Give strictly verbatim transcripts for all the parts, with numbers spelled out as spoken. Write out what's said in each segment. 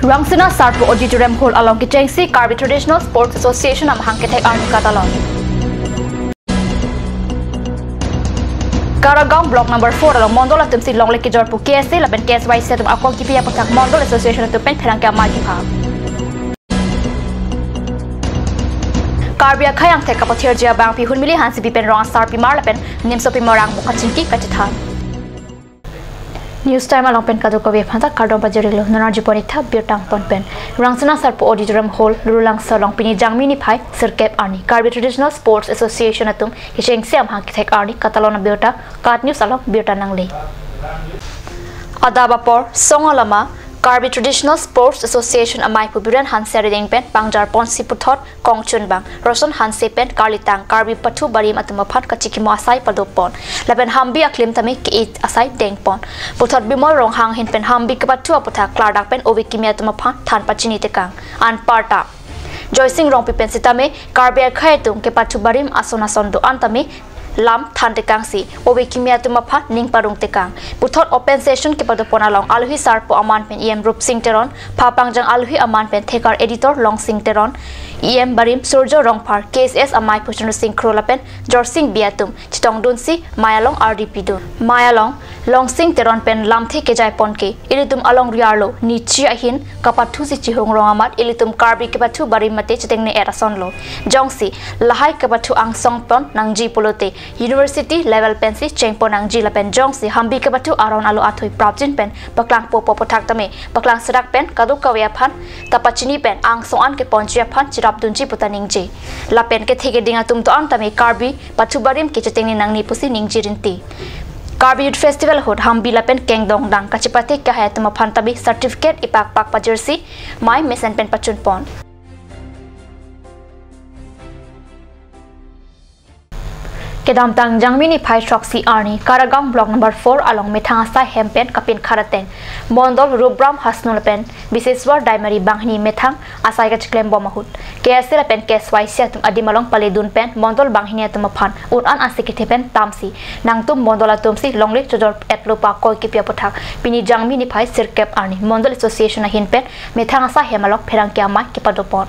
Rangsina Sarpo Auditorium Hall along kechengsi Karbi Traditional Sports Association amahang kethek arni katalon. Karagaon Block number four along Mondol atumsi longle kejor pu K S A lapen K S Y C atum akong kipi aphuthak Mondol Association atum pen pherangke amei kipha. Karbi akhei angthek kapathirji abangpi Hunmili Hansepi pen rong asarpimar lapen nimsopimar angbong kachingki kachethan. News Time along pen kadokave aphanta kardom pajirlo. Non arjupon ik-tha birta angton pen. Rangsina Sarpo Auditorium Hall, Rurulangso along pini Jangmi niphai sirkep arni Karbi Traditional Sports Association atum kechengsi amahang kethek arni katalon abirta KAT News along birta nangle. Adap apor song alama Karbi Traditional Sports Association amei pu Biren Hanse arideng pen pangjarponsi puthot kongchunbang Roson Hanse pen karlitang Karbi pathu barim atum aphan kachikimo asai padopon lapen hambi aklim tame ke-e asai dengpon. Puthot Bimol Ronghang ahin pen hambi kepathu aphuthak klardak pen ove kimi atum aphan than pachini tekang. Anparta Joysing Rongpi pen sitame Karbi akhei atum kepathu barim ason ason do-an tame lam than tekangsi ove kimi atum aphan ning parong tekang. Puthot open session kepadopon along alohi sarpo aman pen E M Rupsing Teron, phapangjang alohi aman pen thekar editor Longsing Teron, E M barim Surjo Rongphar, K S S amei pu Chandra Sing Kro lapen Jorsing Bey atum chetongdunsi mei along ardi pidun. Mei along Longsing Teron pen lamthe kejaipon ke, ilitum alongri arlo nichi ahin kapathusi chihung rong amat ilitum Karbi kepathu barim mate chetengne-et asonlo. Jongsi lahai kepathu angsong pon nangji pulote university level pensi chengpon nangji lapen jongsi hambi kepathu aron alo athui prapjin pen paklangpo pu aphuthak tame paklang serak pen kadokave aphan ta pachini pen angsong an keponji aphan cherapdunji puta ningje. Lapen kethe keding atum do-an tame Karbi pathu barim ke chetengne nangne pusi ningje rinti. Karbi Youth Festival ahut hambi lapen kengdong dang kachepate kehai atum aphan tame certificate ipakpak pajirsi mei mesen pen pachunpon. Kedamtang Jangmi niphai throksi arni Karagaon Block number four along methang asai hem pen kapinkhat ateng Mondol Rupram Hasnu lapen Biseswar Daimari banghini methang asai kachiklembom ahut K S A lapen K S Y C atum adim along paledun pen Mondol banghini atum aphan un-an ansi kethe pen tamsi nangtum Mondol atumsi longle chojor-etlo pu akoi kipi aphuthak pini Jangmi niphai sirkep arni Mondol Association ahin pen methang asai hem along pherangke amei kepadopon.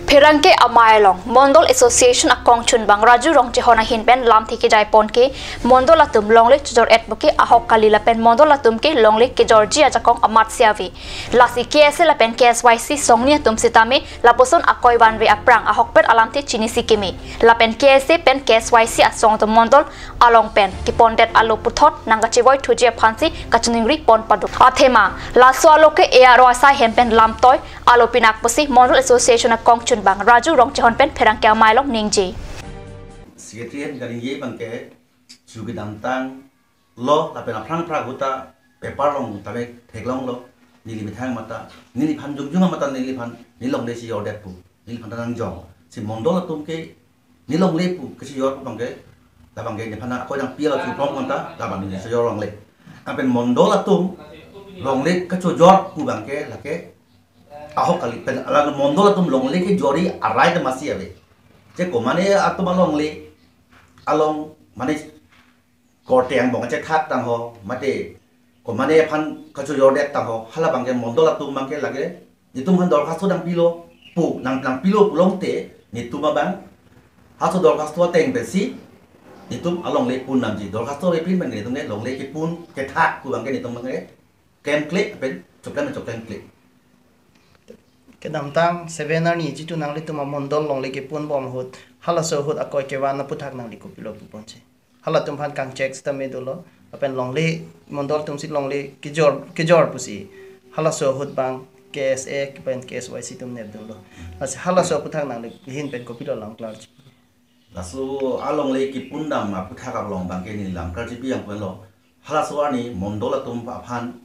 Pherangke amei along Mondol Association akongchunbang Raju Rongchehon ahin pen lamthe kejaipon ke Mondol atum longle chojor-et pu ke ahok kali lapen Mondol atum ke longle kejorji ajakong amatsi ave. Lasi K S A lapen K S Y C songni atum sitame lapuson akoi vanve aphrang ahokpet alamthe chinisi keme. Lapen K S A pen K S Y C asong atum Mondol along pen kepondet alo puthot nangkachevoithuji aphansi kachiningri pon pado. Athema laso alo ke A R O asai hem pen lamtoi alo pinak pusi Mondol Association akongchunbang Raju Rongchehon pen pherangke amei along ningje. Secretary hem kaningje abang ke chu kedamtang lo lapen aphrang phra ahut ta paper along tame theklonglo, neli methang mata, neliphan jongjong mata, neliphan nelongle si jordet pu, neliphan ta nangjong. Si Mondol atum ke nelongle pu kachejor pu abang ke, labang ke nephan akoi nangpi alo chu prom konta labang neli chejor longle. Lapen Mondol atum longle kachojor pu abang ke lake ahok kali pen ala Mondol atum longle kejorji arai ta masi ave. Je komane atum alongle along mane korte angbong kachethak tangho, mate komane aphan kachojordet tangho, hala abang ke Mondol atum abang ke lake netum aphan dorkhasto nangpilo pu, nang nangpilo pulote netum abang haso dorkhasto ateng pensi netum alongle pun namji, dorkhasto repin abang ke netum ke longle kepun kethak pu abang ke netum abang ke klemkle pen choklem choklem kle. Kedamtang seven arni jitu nanglitum amondol longle kepunbom ahut, halaso ahut akoi kevan aphuthak nangli kopilo puponche? Halatum aphan kangchek sitame dolo, lapen longle mondol atumsi longle kejor kejor pusi halaso ahut abang K S A pen K S Y C atum nepdunlo. Lasi halaso aphuthak nangli ahin pen kopilo langklar? Laso alongle kepundam aphuthak along abang ke neli langklar chipi yang pen lo. Halaso arni mondol atum aphan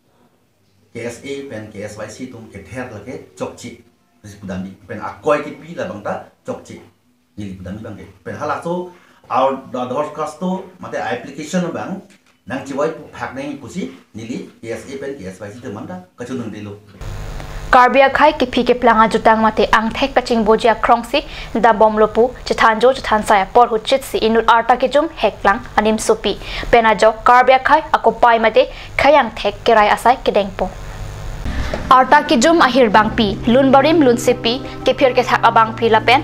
K S A pen K S Y C atum kether lake chokche. Neli pudamji pen akoi kipi labang ta chokche. Neli pudamji abang ke. Pen halaso ar dorkhasto mate application abang nangchevoi aphuthak nangji pusi neli K S A pen K S Y C atum aphan ta kachiningri lo. Karbi akhei kephi keplang ajutang mate angthek kachingboji akrongsi dambomlo pu chethanjo chethansai apor ahut chitsi inut arta kejum heklang animsopi pen ajok Karbi akhei akopai mate khei angthek kerai asai kedengpo. Arta kejum ahir bangpi, lun barim lun sepi, kephir kethak abangpi lapen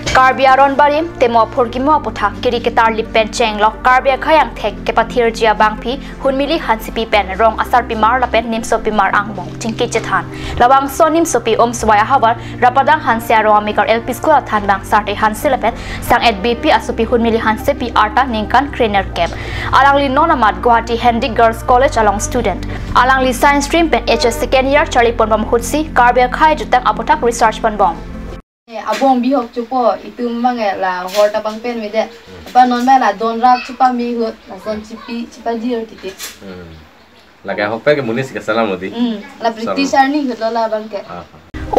Karbi aron barim temo aphurkimo aputhak kiri ketarlip pen chenglok Karbi akhei angthek kepathirji abangpi Hunmili Hansepi pen rong asarpimar lapen nimsopimar angbong chingki chethan. Labangso nimsopi Umswai ahavar Rapadang Hanse arong amekar L P School athan bang Sarte Hanse lapen sang-et B P asopi Hunmili Hansepi arta ningkan krenerkep. Alangli non amat Guwahati Handy Girls College along student. Alangli Science Stream pen H S second year charlipon bom ahutsi Karbi akhei ajutang aputhak research ponbom. Eh, abong bihok chopo, itum bang eh la hor ta bang pen mede. Apa non ba la don rak chopa mi hut, lason chipi, chipa dir titik. Hmm. Lake ahok pen ke munis ke salam lo di. Hmm. La British Salam. Arni hut lo labang ke. Ah.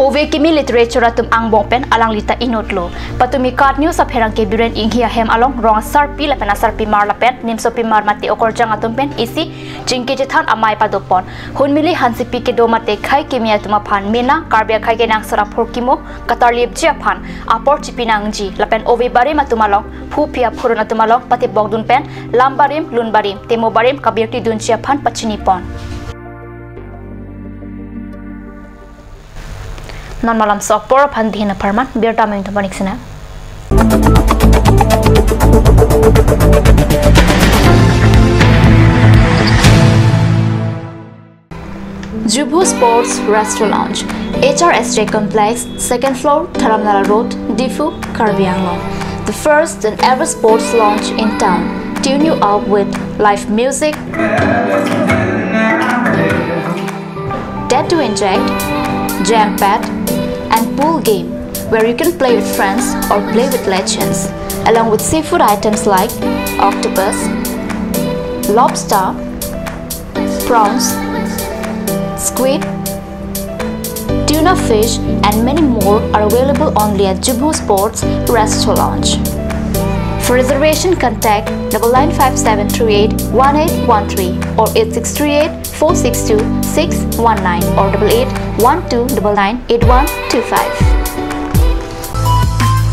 Ove kimi literature atum angbong pen alangli ta inutlo. Patumi KAT News apherangke Biren Inghi ahem along rong asarpi lapen asarpimar lapen nimsopimar mate okorjang atum pen isi chingki chethan amei padopon. Hunmili Hansepi kedo mate khei kimi atum aphan mena Karbi akhei kenangsot aphurkimo katarlipji aphan apor chipinangji lapen ove barim atum along, phu phi aphurun atum along patibokdun pen lam barim lun barim temo barim kabirtidunji aphan pachinipon. Non malam sokpor aphan dihin apharman, birta meng tumpanik sena. Jubo Sports Restaurant Lounge, H R S J Complex, second floor, Dharamnala Road, Diphu, Karbi Anglong. The first and ever sports lounge in town. Tune you up with live music, tattoo inject, jam pad, and pool game where you can play with friends or play with legends, along with seafood items like octopus, lobster, prawns, squid, tuna fish, and many more are available only at Jubo Sports Restaurant Lounge. For reservation, contact double nine five seven three eight one eight one three or eight six three eight four six two six one nine or double eight one two double nine eight one two five.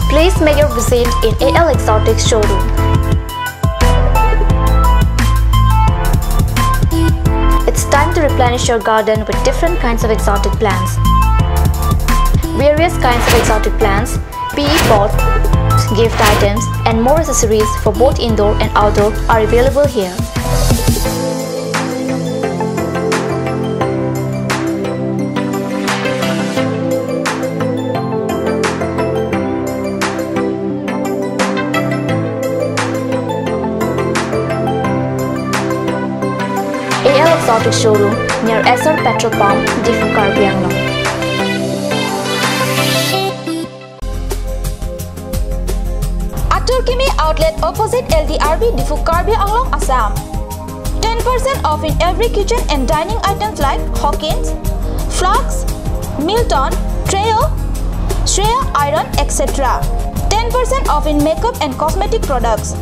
Please make your visit in A L Exotic Showroom. It's time to replenish your garden with different kinds of exotic plants. Various kinds of exotic plants, P E pots, gift items, and more accessories for both indoor and outdoor are available here. A L Exotic Showroom near Essar Petrol Pump, Diphu, Karbi Anglong. Atur Kimi Outlet opposite L D R B, Diphu, Karbi Anglong, Assam. Ten percent off in every kitchen and dining items like Hawkins, flasks, Milton, Trio, Shreya iron, et cetera. Ten percent off in makeup and cosmetic products.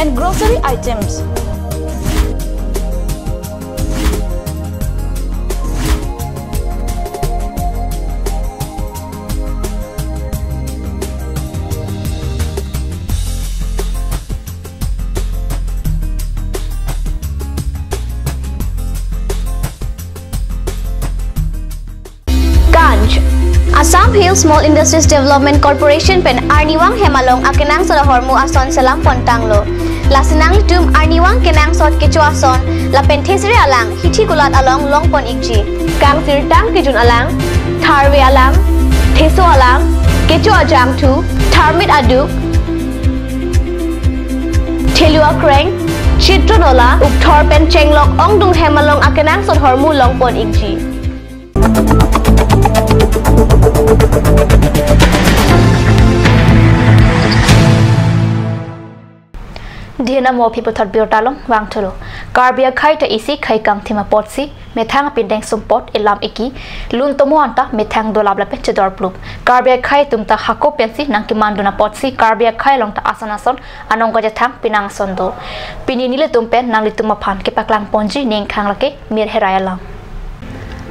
And grocery items. Ganj. Assam Hill Small Industries Development Corporation pen arnivang hem along akenangsot ahormu ason selam pontanglo. Lasi nanglitum arnivang kenangsot kecho ason lapen thesere alang hithi kulat along longpon ikji. Kangsirtang kejun alang, tharve alang, theso alang, kecho ajangthu, tharmit aduk, thelu akreng, chitro nola, ukthor pen chenglok ongdung hem along akenangsot ahormu longpon ikji. Dihin amo aphi puthot birta along vangthulo. Karbi akhei ta isi khei kangthim apotsi, methang apindeng sumpot, elam eki, lun tomo anta methang dolap lapen chedor plup. Karbi akhei atum ta hako pensi nangkemandun apotsi Karbi akhei along ta ason ason anong kachethang pinangson do. Pini nelitum pen nanglitum aphan kepaklang ponji ningkhang lake Mir Herai alam.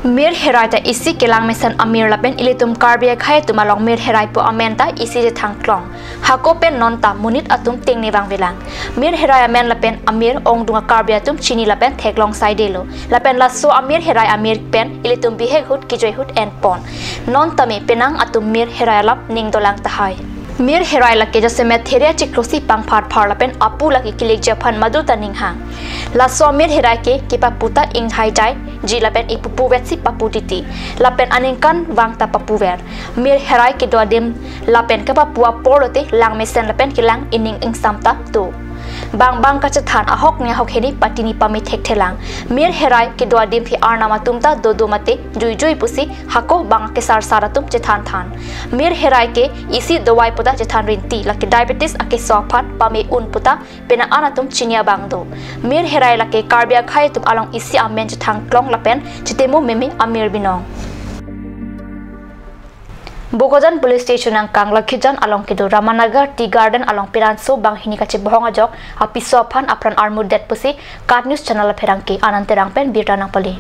Mir herai ta isi kelang mesen amir lapen ilitum Karbi akhei atum along mir herai pu amen ta isi chethang klong. Hako pen non ta monit atum tengne vangvelang. Mir herai amen lapen amir ongdung a-Karbi atum chini lapen theklong saidelo. Lapen laso amir herai amir pen ilitum bihek ahut kejoi ahut enpon. Non tame penang atum mir herai alam ning dolang tahai. Mir herai lake jasemet theria chiklosi pangpharphar lapen apu lake kilikji aphan madu ta ninghang. Laso amir herai ke kepapu ta inghai jaiji lapen ipupu vetsi papu titi. Lapen aningkanvang ta papuver. Mir herai kedo adim lapen kepapu apor lote lang mesen lapen kelang ining ingsam ta do. Bang bang kachethan ahok ni ahok hini patini pame thekthelang. Mir herai kedo adim phi arnam atum ta dodo mate juijui pusi hako bang kesarsar atum chethanthan. Mir herai ke isi dawai pu ta chethan rinti, lake diabetes akeso aphan pame un pu ta penang an atum chini abang do. Mir herai lake Karbi akhei atum along isi amen chethang klong lapen chetemo meme amir binong. Bokajan Police Station angkang Lakhijan along kedo Ramanagar Tea Garden along penanso banghini kachebohong ajok apiso aphan apran armutdet pusi KAT News Channel apherangke Anand Terang pen birta nangpale.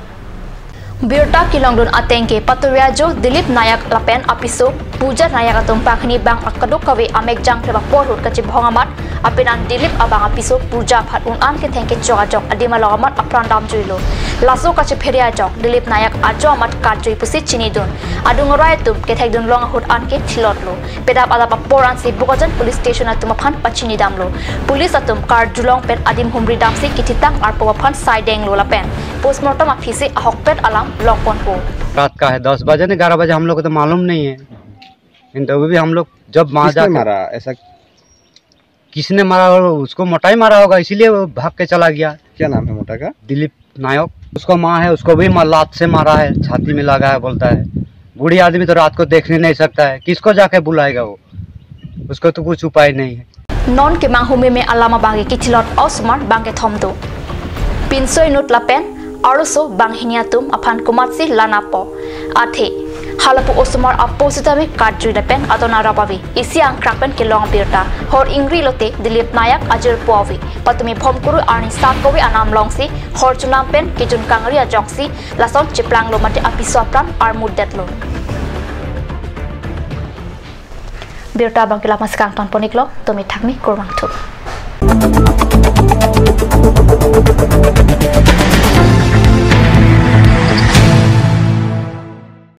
Birta kelongdun ateng ke Paturia jo Dilip Nayak lapen apiso Puja Nayak atum banghini bang akadokave amek jangkrep apor ahut kachebohong amat apenan Dilip abang apiso Puja aphan un an ketheng kechok ajok adim along amat apran damjuilo. Laso kachephere ajok Dilip Nayak ajo amat karjui pusi chinidun. Adung arai atum kethekdun long ahut an ke thilotlo. Pedap adap apor ansi Bokajan Police Station atum aphan pachinidamlo. Police atum karjulong pen adim humri damsi kithitang arpo aphan saidenglo lapen postmortem aphisi ahokpet alam longponpo. रात का है, दस बजे नहीं, ग्यारह बजे, हम लोग को तो मालूम नहीं है। लेकिन तो अभी भी हम लोग जब वहाँ किसने जाके मारा ऐसा? किसने मारा होगा? उसको मोटा ही मारा होगा, इसीलिए वो भाग के चला गया। क्या नाम है मोटा का? दिलीप नायक। उसका माँ है, उसको भी मा-, लात से मारा है, छाती में लगा है बोलता है। बूढ़ी आदमी तो रात को देखने नहीं सकता है, किसको जाके बुलाएगा वो? उसको तो कुछ उपाय नहीं है। Non kemanghu meme alam abang ke kithilot osomar bang kethom do. Pinso inut lapen arloso banghini atum aphan komatsi lanapo. Athe halapu osomar apo sitame karjui lapen adon arap ave. Isi angkrak pen kelong birta. Hor ingri lote Dilip Nayak ajirpo ave. Patumi Phomkuru arni sakove anam longsi hor chunam pen kejun kangri ajoksi lason cheplanglo mate apiso apran armutdetlo. Birta abang ke la-an si kangtonpon-iklo, tumi thakmi kurvangthu.